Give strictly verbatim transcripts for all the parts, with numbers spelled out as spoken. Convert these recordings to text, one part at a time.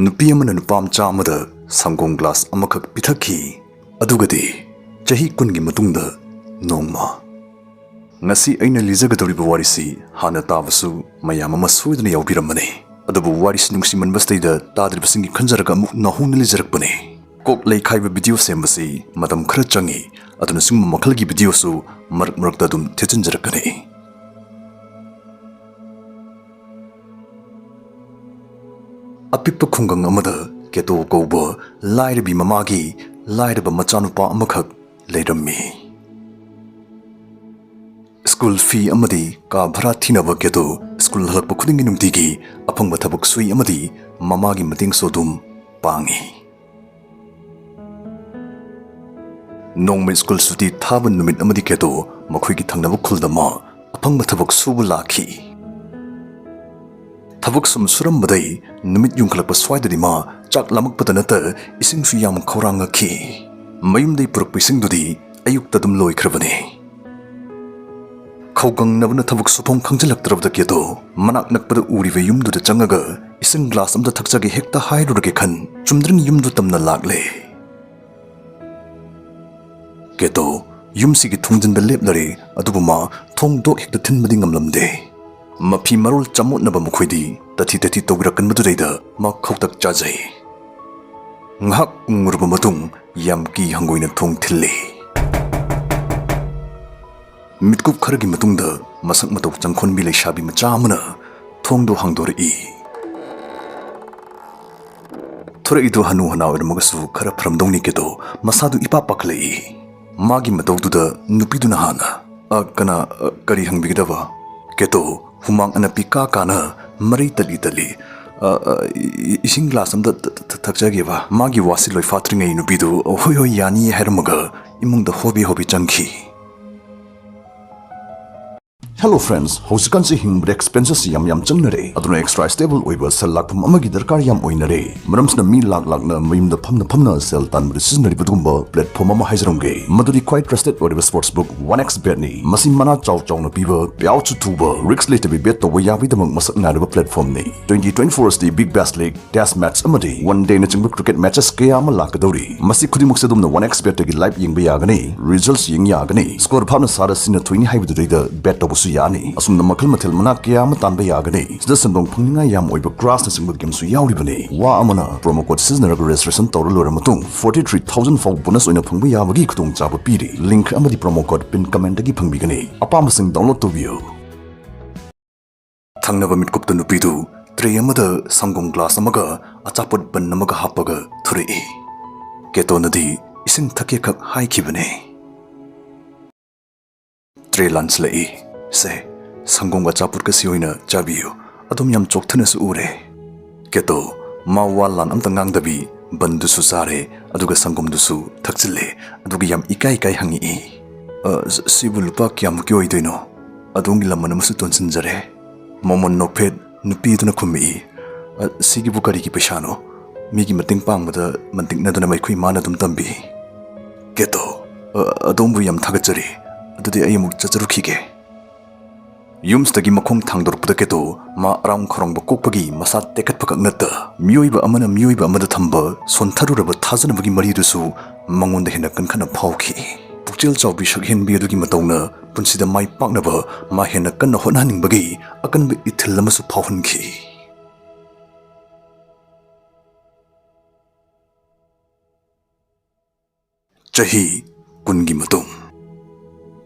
ꯅꯨꯄꯤ ꯑꯃꯅ ꯅꯨꯄꯥ ꯃꯆꯥ ꯑꯃꯗ ꯁꯪꯒꯣꯝ ꯒ꯭ꯂꯥꯁ ꯑꯃꯈꯛ ꯄꯤꯊꯛꯈꯤ꯫ ꯑꯗꯨꯒꯗꯤ ꯆꯍꯤ ꯀꯨꯟꯒꯤ ꯃꯇꯨꯡꯗ ꯅꯣꯡꯃ꯫ ꯉꯁꯤ ꯑꯩꯅ ꯂꯤꯖꯒꯗꯧꯔꯤꯕ ꯋꯥꯔꯤꯁꯤ ꯍꯥꯟꯅ ꯇꯥꯕꯁꯨ ꯃꯌꯥꯝ ꯑꯃ ꯁꯣꯏꯗꯅ ꯌꯥꯎꯕꯤꯔꯝꯕꯅꯤ꯫ ꯑꯗꯨꯕꯨ ꯋꯥꯔꯤꯁꯤ ꯅꯨꯡꯁꯤꯃꯟꯕꯁꯤꯗꯩꯗ ꯇꯥꯗ꯭ꯔꯤꯕꯁꯤꯡꯒꯤ ꯈꯟꯖꯔꯒ ꯑꯃꯨꯛ ꯅꯧꯍꯧꯅ ꯂꯤꯖꯔꯛꯄꯅꯤ꯫ ꯀꯣꯛ ꯂꯩꯈꯥꯏꯕ ꯚꯤꯗꯤꯑꯣ ꯁꯦꯝꯕꯁꯤ ꯃꯇꯝ ꯈꯔ ꯆꯪꯏ, ꯑꯗꯨꯅ ꯁꯤꯒꯨꯝꯕ ꯃꯈꯜꯒꯤ ꯚꯤꯗꯤꯑꯣꯁꯨ ꯃꯔꯛ ꯃꯔꯛꯇ ꯑꯗꯨꯝ ꯊꯦꯠꯆꯤꯟꯖꯔꯛꯀꯅꯤ꯫ ꯑꯄꯤꯛꯄ ꯈꯨꯡꯒꯪ ꯑꯃꯗ ꯀꯦꯇꯣ ꯀꯧꯕ ꯂꯥꯏꯔꯕꯤ ꯃꯃꯥꯒꯤ ꯂꯥꯏꯔꯕ ꯃꯆꯥꯅꯨꯄꯥ ꯑꯃꯈꯛ ꯂꯩꯔꯝꯃꯤ꯫ ꯁ꯭ꯀꯨꯜ ꯐꯤ ꯑꯃꯗꯤ ꯀꯥ ꯚꯔꯥ ꯊꯤꯅꯕ ꯀꯦꯇꯣ ꯁ꯭ꯀꯨꯜ ꯍꯜꯂꯛꯄ ꯈꯨꯗꯤꯡꯒꯤ ꯅꯨꯡꯇꯤꯒꯤ ꯑꯐꯪꯕ ꯊꯕꯛ ꯁꯨꯏ ꯑꯃꯗꯤ ꯃꯃꯥꯒꯤ ꯃꯇꯦꯡꯁꯨ ꯑꯗꯨꯝ ꯄꯥꯡꯏ꯫ ꯅꯣꯡꯃ ꯁ꯭ꯀꯨꯜ ꯁꯨꯇꯤ ꯊꯥꯕ ꯅꯨꯃꯤꯠ ꯑꯃꯗꯤ ꯀꯦꯇꯣ ꯃꯈꯣꯏꯒꯤ ꯊꯪꯅꯕ ꯈꯨꯜꯗ ꯃꯥ ꯑꯐꯪꯕ ꯊꯕꯛ ꯁꯨꯕ ꯂꯥꯛꯈꯤ꯫ ꯊꯕꯛ ꯁꯨꯝ ꯁꯨꯔꯝꯕꯗꯩ ꯅꯨꯃꯤꯠ ꯌꯨꯡꯈꯠꯂꯛꯄ ꯁ꯭ꯋꯥꯏꯗꯗꯤ ꯃꯥ ꯆꯥꯛ ꯂꯥꯝꯃꯛꯄꯗ ꯅꯠꯇ ꯏꯁꯤꯡꯁꯨ ꯌꯥꯝ ꯈꯧꯔꯥꯡꯉꯛꯈꯤ꯫ ꯃꯌꯨꯝꯗꯩ ꯄꯨꯔꯛꯄ ꯏꯁꯤꯡꯗꯨꯗꯤ ꯑꯌꯨꯛꯇ ꯑꯗꯨꯝ ꯂꯣꯏꯈ꯭ꯔꯕꯅꯤ꯫ ꯈꯧꯒꯪꯅꯕꯅ ꯊꯕꯛ ꯁꯨꯐꯝ ꯈꯪꯖꯤꯜꯂꯛꯇ꯭ꯔꯕꯗ ꯀꯦꯇꯣ ꯃꯅꯥꯛ ꯅꯛꯄꯗ ꯎꯔꯤꯕ ꯌꯨꯝꯗꯨꯗ ꯆꯪꯉꯒ ꯏꯁꯤꯡ ꯒ꯭ꯂꯥꯁ ꯑꯝꯇ ꯊꯛꯆꯒꯦ ꯍꯦꯛꯇ ꯍꯥꯏꯔꯨꯔꯒꯦ ꯈꯟ ꯆꯨꯝꯗ꯭ꯔꯤꯡ ꯌꯨꯝꯗꯨ ꯇꯝꯅ ꯂꯥꯛꯂꯦ꯫ ꯀꯦꯇꯣ ꯌꯨꯝꯁꯤꯒꯤ ꯊꯣꯡꯖꯤꯟꯗ ꯂꯦꯞꯂꯔꯦ, ꯑꯗꯨꯕꯨ ꯃꯥ ꯊꯣꯡ ꯗꯣꯛ ꯍꯦꯛꯇ ꯊꯤꯟꯕꯗꯤ ꯉꯝꯂꯝꯗꯦ꯫ ꯃꯐꯤ ꯃꯔꯣꯜ ꯆꯃꯣꯠꯅꯕ ꯃꯈꯣꯏꯗꯤ ꯇꯊꯤ ꯇꯊꯤ ꯇꯧꯕꯤꯔꯛꯀꯟꯕꯗꯨꯗꯩꯗ ꯃꯥ ꯈꯧꯇꯛ ꯆꯥꯖꯩ꯫ ꯉꯥꯏꯍꯥꯛ ꯎꯪꯉꯨꯔꯕ ꯃꯇꯨꯡ ꯌꯥꯝ ꯀꯤ ꯍꯪꯒꯣꯏꯅ ꯊꯣꯡ ꯊꯤꯜꯂꯤ꯫ ꯃꯤꯠꯀꯨꯞ ꯈꯔꯒꯤ ꯃꯇꯨꯡꯗ ꯃꯁꯛ ꯃꯇꯧ ꯆꯪꯈꯣꯟꯕꯤ ꯂꯩꯁꯥꯕꯤ ꯃꯆꯥ ꯑꯃꯅ ꯊꯣꯡꯗꯨ ꯍꯥꯡꯗꯣꯔꯛꯏ꯫ ꯊꯣꯔꯛꯏꯗꯨ ꯍꯅꯨ ꯍꯅꯥ ꯑꯣꯏꯔꯝꯃꯒꯁꯨ ꯈꯔ ꯐꯔꯝꯗꯧꯅꯤ ꯀꯦꯇꯣ, ꯃꯁꯥꯗꯨ ꯏꯄꯥ ꯄꯥꯈꯠꯂꯛꯏ꯫ ꯃꯥꯒꯤ ꯃꯇꯧꯗꯨꯗ ꯅꯨꯄꯤꯗꯨꯅ ꯍꯥꯟꯅ, "ꯑ, ꯀꯅꯥ, ꯑ, ꯀꯔꯤ ꯍꯪꯕꯤꯒꯗꯕ?" ꯀꯦꯇꯣ ꯍꯨꯃꯥꯡ ꯑꯅꯞꯄꯤ ꯀꯥ ꯀꯥꯅ ꯃꯔꯩ ꯇꯠꯂꯤ ꯇꯠꯂꯤ, "ꯑ, ꯑ, ꯏ-, ꯏ-, ꯏꯁꯤꯡ ꯒ꯭ꯂꯥꯁ ꯑꯝꯇ ꯊ-, ꯊ-, ꯊ-, ꯊꯛꯆꯒꯦꯕ?" ꯃꯥꯒꯤ ꯋꯥꯁꯤ ꯂꯣꯏꯐꯥꯠꯇ꯭ꯔꯤꯉꯩ ꯅꯨꯄꯤꯗꯨ, "ꯍꯣꯏ, ꯍꯣꯏ, ꯌꯥꯅꯤ," ꯍꯥꯏꯔꯝꯃꯒ ꯏꯃꯨꯡꯗ ꯍꯣꯕꯤ ꯍꯣꯕꯤ ꯆꯪꯈꯤ꯫ Hello friends, ꯍꯧꯖꯤꯛꯀꯥꯟꯁꯤ ꯍꯤꯡꯕꯗ expenses ꯌꯥꯝ ꯌꯥꯝ ꯆꯪꯅꯔꯦ꯫ ꯑꯗꯨꯅ extra stable ꯑꯣꯏꯕ ꯁꯦꯜ ꯂꯥꯛꯐꯝ ꯑꯃꯒꯤ ꯗꯔꯀꯥꯔ ꯌꯥꯝ ꯑꯣꯏꯅꯔꯦ꯫ ꯃꯔꯝꯁꯤꯅ ꯃꯤ ꯂꯥꯛ ꯂꯥꯛꯅ ꯃꯌꯨꯝꯗ ꯐꯝꯅ ꯐꯝꯅ ꯁꯦꯜ ꯇꯥꯟꯕꯗ ꯁꯤꯖꯤꯟꯅꯔꯤꯕ ꯑꯗꯨꯒꯨꯝꯕ platform ꯑꯃ ꯍꯥꯏꯖꯔꯝꯒꯦ꯫ ꯃꯗꯨꯗꯤ ꯈ꯭ꯋꯥꯏ trusted ꯑꯣꯏꯔꯤꯕ sports book one X Bet ꯅꯤ꯫ ꯃꯁꯤ ꯃꯅꯥ ꯆꯥꯎ ꯆꯥꯎꯅ ꯄꯤꯕ, payout ꯁꯨ ꯊꯨꯕ, risk ꯂꯩꯇꯕꯤ bet ꯇꯧꯕ ꯌꯥꯕꯒꯤꯗꯃꯛ ꯃꯁꯛ ꯅꯥꯏꯔꯕ platform ꯅꯤ꯫ Twenty twenty-four ꯁꯤꯗꯤ Big Bash League, test match ꯑꯃꯗꯤ one day ꯅꯆꯤꯡꯕ cricket matches ꯀꯌꯥ ꯑꯃ ꯂꯥꯛꯀꯗꯧꯔꯤ꯫ ꯃꯁꯤ ꯈꯨꯗꯤꯡꯃꯛꯁꯦ ꯑꯗꯣꯝꯅ one X Bet ꯇꯒꯤ live ꯌꯦꯡꯕ ꯌꯥꯒꯅꯤ, results ꯌꯦꯡ ꯌꯥꯒꯅꯤ, score ꯚꯥꯞꯅ ꯁꯥꯔ ꯁꯤꯅ ꯊꯣꯏꯅꯤ ꯍꯥꯏꯕꯗꯨꯗꯩꯗ bet ꯇꯧꯕꯁꯨ ꯌꯥꯅꯤ꯫ ꯑꯁꯨꯝꯅ ꯃꯈꯜ ꯃꯊꯦꯜ ꯃꯅꯥ ꯀꯌꯥ ꯑꯃ ꯇꯥꯟꯕ ꯌꯥꯒꯅꯤ꯫ ꯁꯤꯗ ꯁꯦꯟꯗꯣꯡ ꯐꯪꯅꯤꯡꯉꯥꯏ ꯌꯥꯝ ꯑꯣꯏꯕ crash ꯅꯆꯤꯡꯕ game ꯁꯨ ꯌꯥꯎꯔꯤꯕꯅꯤ꯫ ꯋꯥ ꯑꯃꯅ, promo code ꯁꯤꯖꯤꯟꯅꯔꯒ registration ꯇꯧꯔ ꯂꯣꯏꯔ ꯃꯇꯨꯡ forty three thousand ꯐꯥꯎ bonus ꯑꯣꯏꯅ ꯐꯪꯕ ꯌꯥꯕꯒꯤ ꯈꯨꯗꯣꯡꯆꯥꯕ ꯄꯤꯔꯤ꯫ Link ꯑꯃꯗꯤ promo code pin comment ꯇꯒꯤ ꯐꯪꯕꯤꯒꯅꯤ꯫ ꯑꯄꯥꯝꯕꯁꯤꯡ download ꯇꯧꯕꯤꯌꯨ꯫ ꯊꯪꯅꯕ ꯃꯤꯠꯀꯨꯞꯇ ꯅꯨꯄꯤꯗꯨ tray ꯑꯃꯗ ꯁꯪꯒꯣꯝ glass ꯑꯃꯒ ꯑꯆꯥꯄꯣꯠ bun ꯑꯃꯒ ꯍꯥꯞꯄꯒ ꯊꯣꯔꯛꯏ꯫ ꯀꯦꯇꯣꯅꯗꯤ ꯏꯁꯤꯡ ꯊꯛꯀꯦꯈꯛ ꯍꯥꯏꯈꯤꯕꯅꯤ꯫ Tray ꯂꯥꯟꯁꯤꯜꯂꯛꯏ꯫ "ꯁꯦ, ꯁꯪꯒꯣꯝꯒ ꯑꯆꯥꯄꯣꯠꯀꯁꯤ ꯑꯣꯏꯅ ꯆꯥꯕꯤꯌꯨ꯫ ꯑꯗꯨꯝ ꯌꯥꯝ ꯆꯣꯛꯊꯅꯁꯨ ꯎꯔꯦ꯫" ꯀꯦꯇꯣ ꯃꯥ ꯋꯥ ꯂꯥꯟ ꯑꯝꯇ ꯉꯥꯡꯗꯕꯤ bun ꯗꯨꯁꯨ ꯆꯥꯔꯦ, ꯑꯗꯨꯒ ꯁꯪꯒꯣꯝꯗꯨꯁꯨ ꯊꯛꯆꯤꯜꯂꯦ, ꯑꯗꯨꯒ ꯌꯥꯝ ꯏꯀꯥꯏ ꯏꯀꯥꯏ ꯍꯪꯉꯛꯏ, "ꯑ, ꯁ-, ꯁꯤꯕꯨ ꯂꯨꯄꯥ ꯀꯌꯥꯃꯨꯛꯀꯤ ꯑꯣꯏꯗꯣꯏꯅꯣ? ꯑꯗꯣꯝꯒꯤ ꯂꯃꯟ ꯑꯃꯁꯨ ꯇꯣꯟꯁꯤꯟꯖꯔꯦ꯫" ꯃꯃꯜ ꯅꯣꯛꯐꯦꯠ ꯅꯨꯄꯤꯗꯨꯅ ꯈꯨꯝꯃꯛꯏ, "ꯑ, ꯁꯤꯒꯤꯕꯨ ꯀꯔꯤꯒꯤ ꯄꯩꯁꯥꯅꯣ? ꯃꯤꯒꯤ ꯃꯇꯦꯡ ꯄꯥꯡꯕꯗ ꯃꯟꯇꯤꯛꯅꯗꯅꯕ ꯑꯩꯈꯣꯏ ꯏꯃꯥꯅ ꯑꯗꯨꯝ ꯇꯝꯕꯤ꯫" ꯀꯦꯇꯣ, "ꯑ, ꯑꯗꯣꯝꯕꯨ ꯌꯥꯝ ꯊꯥꯒꯠꯆꯔꯤ꯫ ꯑꯗꯨꯗꯤ ꯑꯩ ꯑꯃꯨꯛ ꯆꯠꯆꯔꯨꯈꯤꯒꯦ꯫" ꯌꯨꯝꯁꯤꯗꯒꯤ ꯃꯈꯣꯡ ꯊꯥꯡꯗꯣꯔꯛꯄꯗ ꯀꯦꯇꯣ ꯃꯥ ꯑꯔꯥꯝ ꯈꯧꯔꯥꯡꯕ ꯀꯣꯛꯄꯒꯤ ꯃꯁꯥ ꯇꯦꯛꯈꯠꯄ ꯈꯛ ꯅꯠꯇ, ꯃꯤꯑꯣꯏꯕ ꯑꯃꯅ ꯃꯤꯑꯣꯏꯕ ꯑꯃꯗ ꯊꯝꯕ ꯁꯣꯟꯊꯔꯨꯔꯕ ꯊꯥꯖꯅꯕꯒꯤ ꯃꯔꯤꯗꯨꯁꯨ ꯃꯉꯣꯟꯗ ꯍꯦꯟꯅ ꯀꯟꯈꯠꯅ ꯐꯥꯎꯈꯤ꯫ ꯄꯨꯛꯆꯦꯜ ꯆꯥꯎꯕꯤ ꯁꯛꯍꯦꯟꯕꯤ ꯑꯗꯨꯒꯤ ꯃꯇꯧꯅ ꯄꯨꯟꯁꯤꯗ ꯃꯥꯏ ꯄꯥꯛꯅꯕ ꯃꯥ ꯍꯦꯟꯅ ꯀꯟꯅ ꯍꯣꯠꯅꯍꯟꯅꯤꯡꯕꯒꯤ ꯑꯀꯟꯕ ꯏꯊꯤꯜ ꯑꯃꯁꯨ ꯐꯥꯎꯍꯟꯈꯤ꯫ ꯆꯍꯤ ꯀꯨꯟꯒꯤ ꯃꯇꯨꯡ꯫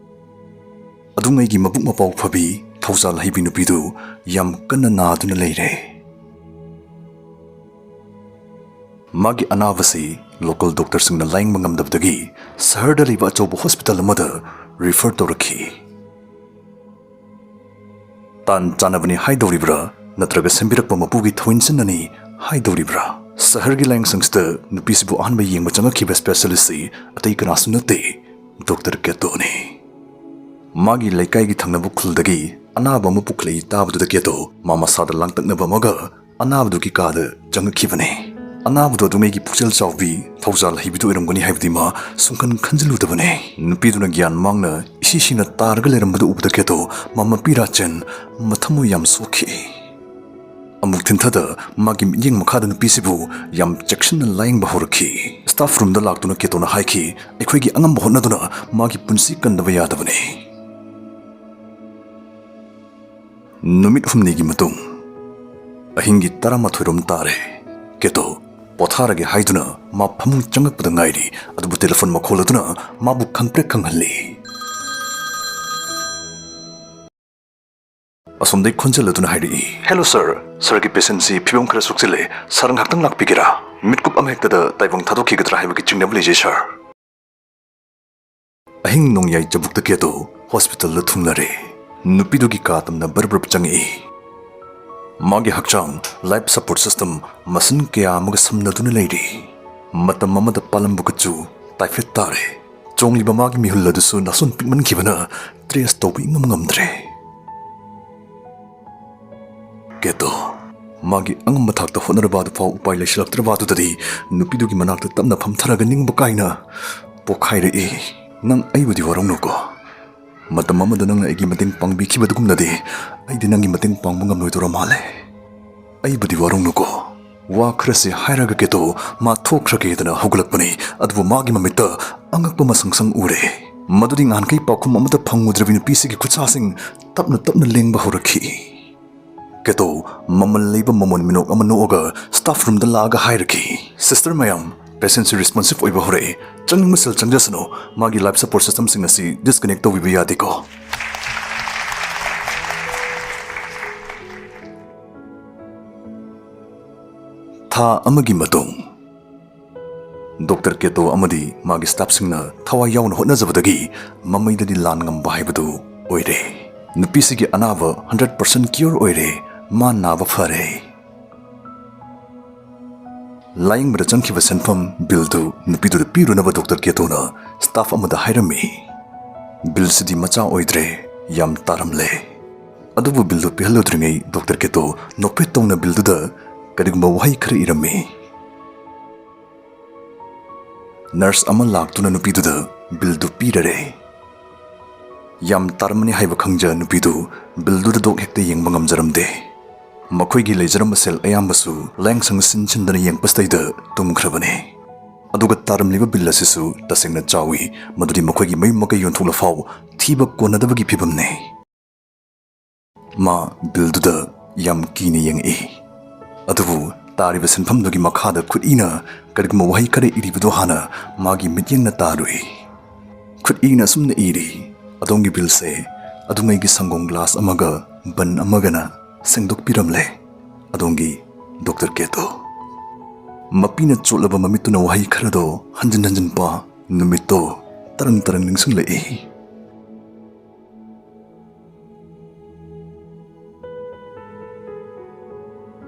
ꯑꯗꯨꯉꯩꯒꯤ ꯃꯕꯨꯛ ꯃꯄꯥꯎ ꯐꯕꯤ, ꯊꯧꯖꯥꯜ ꯍꯩꯕꯤ ꯅꯨꯄꯤꯗꯨ ꯌꯥꯝ ꯀꯟꯅ ꯅꯥꯗꯨꯅ ꯂꯩꯔꯦ꯫ ꯃꯥꯒꯤ ꯑꯅꯥꯕꯁꯤ local doctor ꯁꯤꯡꯅ ꯂꯥꯌꯦꯡꯕ ꯉꯝꯗꯕꯗꯒꯤ ꯁꯍꯔꯗ ꯂꯩꯕ ꯑꯆꯧꯕ hospital ꯑꯃꯗ refer ꯇꯧꯔꯛꯈꯤ꯫ ꯇꯥꯟ ꯆꯥꯅꯕꯅꯤ ꯍꯥꯏꯗꯧꯔꯤꯕ꯭ꯔꯥ, ꯅꯠꯇ꯭ꯔꯒ ꯁꯦꯝꯕꯤꯔꯛꯄ ꯃꯄꯨꯒꯤ ꯊꯧꯑꯣꯏꯟꯁꯤꯟꯅꯅꯤ ꯍꯥꯏꯗꯧꯔꯤꯕ꯭ꯔꯥ? ꯁꯍꯔꯒꯤ ꯂꯥꯌꯦꯡꯁꯪꯁꯤꯗ ꯅꯨꯄꯤꯁꯤꯕꯨ ꯑꯍꯥꯟꯕ ꯌꯦꯡꯕ ꯆꯪꯉꯛꯈꯤꯕ specialist ꯁꯤ ꯑꯇꯩ ꯀꯅꯥꯁꯨ ꯅꯠꯇꯦ, Doctor ꯀꯦꯇꯣꯅꯤ꯫ ꯃꯥꯒꯤ ꯂꯩꯀꯥꯏꯒꯤ ꯊꯪꯅꯕ ꯈꯨꯜꯗꯒꯤ ꯑꯅꯥꯕ ꯑꯃ ꯄꯨꯈꯠꯂꯛꯏ ꯇꯥꯕꯗꯨꯗ ꯀꯦꯇꯣ ꯃꯥ ꯃꯁꯥꯗ ꯂꯥꯡꯇꯛꯅꯕ ꯑꯃꯒ ꯑꯅꯥꯕꯗꯨꯒꯤ ꯀꯥꯗ ꯆꯪꯉꯛꯈꯤꯕꯅꯤ꯫ ꯑꯅꯥꯕꯗꯣ ꯑꯗꯨꯉꯩꯒꯤ ꯄꯨꯛꯆꯦꯜ ꯆꯥꯎꯕꯤ, ꯊꯧꯖꯥꯜ ꯍꯩꯕꯤꯗꯨ ꯑꯣꯏꯔꯝꯒꯅꯤ ꯍꯥꯏꯕꯗꯤ ꯃꯥ ꯁꯨꯡꯈꯟ ꯈꯟꯖꯤꯜꯂꯨꯗꯕꯅꯤ꯫ ꯅꯨꯄꯤꯗꯨꯅ ꯒ꯭ꯌꯥꯟ ꯃꯥꯡꯅ ꯏꯁꯤ ꯁꯤꯅ ꯇꯥꯔꯒ ꯂꯩꯔꯝꯕꯗꯨ ꯎꯕꯗ ꯀꯦꯇꯣ ꯃꯥ ꯃꯄꯤ ꯔꯥꯆꯟ ꯃꯊꯃꯣꯏ ꯌꯥꯝ ꯁꯣꯛꯈꯤ꯫ ꯑꯃꯨꯛ ꯊꯤꯟꯊꯗ ꯃꯥꯒꯤ ꯃꯤꯠꯌꯦꯡ ꯃꯈꯥꯗ ꯅꯨꯄꯤꯁꯤꯕꯨ ꯌꯥꯝ ꯆꯦꯛꯁꯤꯟꯅ ꯂꯥꯌꯦꯡꯕ ꯍꯧꯔꯛꯈꯤ꯫ ꯁ꯭ꯇꯥꯐ ꯔꯨꯝꯗ ꯂꯥꯛꯇꯨꯅ ꯀꯦꯇꯣꯅ ꯍꯥꯏꯈꯤ, "ꯑꯩꯈꯣꯏꯒꯤ ꯑꯉꯝꯕ ꯍꯣꯠꯅꯗꯨꯅ ꯃꯥꯒꯤ ꯄꯨꯟꯁꯤ ꯀꯟꯗꯕ ꯌꯥꯗꯕꯅꯤ꯫" ꯅꯨꯃꯤꯠ ꯍꯨꯝꯅꯤꯒꯤ ꯃꯇꯨꯡ, ꯑꯍꯤꯡꯒꯤ ꯇꯔꯥꯃꯥꯊꯣꯏꯔꯣꯝ ꯇꯥꯔꯦ꯫ ꯀꯦꯇꯣ ꯄꯣꯊꯥꯔꯒꯦ ꯍꯥꯏꯗꯨꯅ ꯃꯥ ꯐꯃꯨꯡ ꯆꯪꯉꯛꯄꯗ ꯉꯥꯏꯔꯤ, ꯑꯗꯨꯕꯨ ꯇꯦꯂꯤꯐꯣꯟ ꯃꯈꯣꯜ ꯑꯗꯨꯅ ꯃꯥꯕꯨ ꯈꯪꯄ꯭ꯔꯦꯛ ꯈꯪꯍꯜꯂꯤ꯫ ꯑꯁꯣꯝꯗꯩ ꯈꯣꯟꯖꯦꯜ ꯑꯗꯨꯅ ꯍꯥꯏꯔꯛꯏ, "ꯍꯦꯂꯣ ꯁꯔ, ꯁꯔꯒꯤ ꯄꯦꯁꯦꯟꯁꯤ ꯐꯤꯕꯝ ꯈꯔ ꯁꯣꯛꯆꯤꯜꯂꯦ, ꯁꯔ ꯉꯥꯏꯍꯥꯛꯇꯪ ꯂꯥꯛꯄꯤꯒꯦꯔꯥ? ꯃꯤꯠꯀꯨꯞ ꯑꯃꯍꯦꯛꯇꯗ ꯇꯥꯏꯕꯪ ꯊꯥꯗꯣꯛꯈꯤꯒꯗ꯭ꯔꯥ ꯍꯥꯏꯕꯒꯤ ꯆꯤꯡꯅꯕ ꯂꯩꯖꯩ ꯁꯔ꯫" ꯑꯍꯤꯡ ꯅꯣꯡꯌꯥꯏ ꯆꯕꯨꯛꯇ ꯀꯦꯇꯣ ꯍꯣꯁꯄꯤꯇꯥꯜꯗ ꯊꯨꯡꯂꯔꯦ꯫ ꯅꯨꯄꯤꯗꯨꯒꯤ ꯀꯥ ꯇꯝꯅ ꯕꯔ ꯕꯔ ꯆꯪꯉꯛꯏ꯫ ꯃꯥꯒꯤ ꯍꯛꯆꯥꯡ ꯂꯥꯏꯐ ꯁꯄꯣꯔꯠ ꯁꯤꯁꯇꯝ ꯃꯁꯤꯟ ꯀꯌꯥ ꯑꯃꯒ ꯁꯝꯅꯗꯨꯅ ꯂꯩꯔꯤ꯫ ꯃꯇꯝ ꯑꯃꯗ ꯄꯥꯜꯂꯝꯕ ꯀꯨꯆꯨ ꯇꯥꯏꯐꯦꯠ ꯇꯥꯔꯦ꯫ ꯆꯣꯡꯂꯤꯕ ꯃꯥꯒꯤ ꯃꯤꯍꯨꯜ ꯑꯗꯨꯁꯨ ꯅꯥꯁꯣꯟ ꯄꯤꯛꯃꯟꯈꯤꯕꯅ ꯇ꯭ꯔꯦꯁ ꯇꯧꯕ ꯏꯉꯝ ꯉꯝꯗ꯭ꯔꯦ꯫ ꯀꯦꯇꯣ ꯃꯥꯒꯤ ꯑꯉꯝꯕ ꯊꯥꯛꯇ ꯍꯣꯠꯅꯔꯕ ꯑꯗꯨꯐꯥꯎ ꯎꯄꯥꯏ ꯂꯩꯁꯤꯜꯂꯛꯇ꯭ꯔꯕ ꯑꯗꯨꯗꯗꯤ ꯅꯨꯄꯤꯗꯨꯒꯤ ꯃꯅꯥꯛꯇ ꯇꯞꯅ ꯐꯝꯊꯔꯒ ꯅꯤꯡꯕ ꯀꯥꯏꯅ ꯄꯣꯛꯈꯥꯏꯔꯛꯏ꯫ "ꯅꯪ ꯑꯩꯕꯨꯗꯤ ꯋꯥꯔꯧꯅꯨꯀꯣ꯫ ꯃꯇꯝ ꯑꯃꯗ ꯅꯪꯅ ꯑꯩꯒꯤ ꯃꯇꯦꯡ ꯄꯥꯡꯕꯤꯈꯤꯕꯗꯨꯒꯨꯝꯅꯗꯤ ꯑꯩꯗꯤ ꯅꯪꯒꯤ ꯃꯇꯦꯡ ꯄꯥꯡꯕ ꯉꯝꯂꯣꯏꯗꯧꯔ ꯃꯥꯜꯂꯦ꯫ ꯑꯩꯕꯨꯗꯤ ꯋꯥꯔꯧꯅꯨꯀꯣ꯫" ꯋꯥ ꯈꯔꯁꯤ ꯍꯥꯏꯔꯒ ꯀꯦꯇꯣ ꯃꯥ ꯊꯣꯛꯈ꯭ꯔꯒꯦꯗꯅ ꯍꯧꯒꯠꯂꯛꯄꯅꯤ, ꯑꯗꯨꯕꯨ ꯃꯥꯒꯤ ꯃꯃꯤꯠꯇ ꯑꯉꯛꯄ ꯃꯁꯪ ꯁꯪ ꯎꯔꯦ꯫ ꯃꯗꯨꯗꯤ ꯉꯍꯥꯟꯈꯩ ꯄꯥꯎꯈꯨꯝ ꯑꯃꯠꯇ ꯐꯪꯉꯨꯗ꯭ꯔꯕꯤ ꯅꯨꯄꯤꯁꯤꯒꯤ ꯈꯨꯠꯁꯥꯁꯤꯡ ꯇꯞꯅ ꯇꯞꯅ ꯂꯦꯡꯕ ꯍꯧꯔꯛꯈꯤ꯫ ꯀꯦꯇꯣ ꯃꯃꯜ ꯂꯩꯕ ꯃꯃꯣꯟ ꯃꯤꯅꯣꯛ ꯑꯃ ꯅꯣꯛꯑꯒ ꯁ꯭ꯇꯥꯐ ꯔꯨꯝꯗ ꯂꯥꯛꯑꯒ ꯍꯥꯏꯔꯛꯈꯤ, "ꯁꯤꯁꯇꯔ ꯃꯌꯥꯝ, ꯄꯦꯁꯦꯟꯁꯤ ꯔꯦꯁꯄꯣꯟꯁꯤꯚ ꯑꯣꯏꯕ ꯍꯧꯔꯛꯑꯦ꯫ ꯆꯪꯅꯤꯡꯕ ꯁꯦꯜ ꯆꯪꯖꯁꯅꯨ꯫ ꯃꯥꯒꯤ ꯂꯥꯏꯐ ꯁꯄꯣꯔꯠ ꯁꯤꯁꯇꯝꯁꯤꯡ ꯑꯁꯤ ꯗꯤꯁꯀꯅꯦꯛ ꯇꯧꯕꯤꯕ ꯌꯥꯗꯦꯀꯣ꯫" ꯊꯥ ꯑꯃꯒꯤ ꯃꯇꯨꯡ, ꯗꯣꯛꯇꯔ ꯀꯦꯇꯣ ꯑꯃꯗꯤ ꯃꯥꯒꯤ ꯁ꯭ꯇꯥꯐꯁꯤꯡꯅ ꯊꯋꯥꯏ ꯌꯥꯎꯅ ꯍꯣꯠꯅꯖꯕꯗꯒꯤ ꯃꯃꯩꯗꯗꯤ ꯂꯥꯟ ꯉꯝꯕ ꯍꯥꯏꯕꯗꯨ ꯑꯣꯏꯔꯦ꯫ ꯅꯨꯄꯤꯁꯤꯒꯤ ꯑꯅꯥꯕ ꯍꯟꯗ꯭ꯔꯦꯠ ꯄꯥꯔꯁꯦꯟ ꯀ꯭ꯌꯣꯔ ꯑꯣꯏꯔꯦ꯫ ꯃꯥ ꯅꯥꯕ ꯐꯔꯦ꯫ ꯂꯥꯌꯦꯡꯕꯗ ꯆꯪꯈꯤꯕ ꯁꯦꯟꯐꯝ ꯕꯤꯜꯗꯨ ꯅꯨꯄꯤꯗꯨꯗ ꯄꯤꯔꯨꯅꯕ ꯗꯣꯛꯇꯔ ꯀꯦꯇꯣꯅ ꯁ꯭ꯇꯥꯐ ꯑꯃꯗ ꯍꯥꯏꯔꯝꯃꯤ꯫ "ꯕꯤꯜꯁꯤꯗꯤ ꯃꯆꯥ ꯑꯣꯏꯗ꯭ꯔꯦ, ꯌꯥꯝ ꯇꯥꯔꯝꯂꯦ꯫ ꯑꯗꯨꯕꯨ ꯕꯤꯜꯗꯨ ꯄꯤꯍꯜꯂꯨꯗ꯭ꯔꯤꯉꯩ ꯗꯣꯛꯇꯔ ꯀꯦꯇꯣ ꯅꯣꯛꯐꯦꯠ ꯇꯧꯅ ꯕꯤꯜꯗꯨꯗ ꯀꯔꯤꯒꯨꯝꯕ ꯋꯥꯍꯩ ꯈꯔ ꯏꯔꯝꯃꯤ"꯫ ꯅꯔꯁ ꯑꯃ ꯂꯥꯛꯇꯨꯅ ꯅꯨꯄꯤꯗꯨꯗ ꯕꯤꯜꯗꯨ ꯄꯤꯔꯔꯦ꯫ ꯌꯥꯝ ꯇꯥꯔꯝꯃꯅꯤ ꯍꯥꯏꯕ ꯈꯪꯖ ꯅꯨꯄꯤꯗꯨ ꯕꯤꯜꯗꯨꯗ ꯗꯣꯛ ꯍꯦꯛꯇ ꯌꯦꯡꯕ ꯉꯝꯖꯔꯝꯗꯦ꯫ ꯃꯈꯣꯏꯒꯤ ꯂꯩꯖꯔꯝꯕ ꯁꯦꯜ ꯑꯌꯥꯝꯕꯁꯨ ꯂꯥꯏꯌꯦꯡꯁꯪ ꯁꯤꯟ ꯁꯤꯟꯗꯅ ꯌꯦꯡꯕꯁꯤꯗꯩꯗ ꯇꯨꯝꯈ꯭ꯔꯕꯅꯤ꯫ ꯑꯗꯨꯒ ꯇꯥꯔꯝꯂꯤꯕ ꯕꯤꯜ ꯑꯁꯤꯁꯨ ꯇꯁꯦꯡꯅ ꯆꯥꯎꯏ, ꯃꯗꯨꯗꯤ ꯃꯈꯣꯏꯒꯤ ꯃꯌꯨꯝ ꯃꯀꯩ ꯌꯣꯟꯊꯣꯛꯂꯐꯥꯎ ꯊꯤꯕ ꯀꯣꯟꯅꯗꯕꯒꯤ ꯐꯤꯕꯝꯅꯤ꯫ ꯃꯥ ꯕꯤꯜꯗꯨꯗ ꯌꯥꯝ ꯀꯤꯅ ꯌꯦꯡꯉꯛꯏ꯫ ꯑꯗꯨꯕꯨ ꯇꯥꯔꯤꯕ ꯁꯦꯟꯐꯝꯗꯨꯒꯤ ꯃꯈꯥꯗ ꯈꯨꯠꯏꯅ ꯀꯔꯤꯒꯨꯝꯕ ꯋꯥꯍꯩ ꯈꯔ ꯏꯔꯤꯕꯗꯨ ꯍꯥꯟꯅ ꯃꯥꯒꯤ ꯃꯤꯠꯌꯦꯡꯅ ꯇꯥꯔꯨꯏ꯫ ꯈꯨꯠꯏꯅ ꯑꯁꯨꯝꯅ ꯏꯔꯤ: "ꯑꯗꯣꯝꯒꯤ ꯕꯤꯜꯁꯦ ꯑꯗꯨꯉꯩꯒꯤ ꯁꯪꯒꯣꯝ ꯒ꯭ꯂꯥꯁ ꯑꯃꯒ ꯕꯟ ꯑꯃꯒꯅ ꯁꯦꯡꯗꯣꯛꯄꯤꯔꯝꯂꯦ꯫ ꯑꯗꯣꯝꯒꯤ ꯗꯣꯛꯇꯔ ꯀꯦꯇꯣ"꯫ ꯃꯄꯤꯅ ꯆꯣꯠꯂꯕ ꯃꯃꯤꯠꯇꯨꯅ ꯋꯥꯍꯩ ꯈꯔꯗꯣ ꯍꯟꯖꯤꯟ ꯍꯟꯖꯤꯟ ꯄꯥ꯫ ꯅꯨꯃꯤꯠꯇꯣ ꯇꯔꯪ ꯇꯔꯪ ꯅꯤꯡꯁꯤꯡꯂꯛꯏ꯫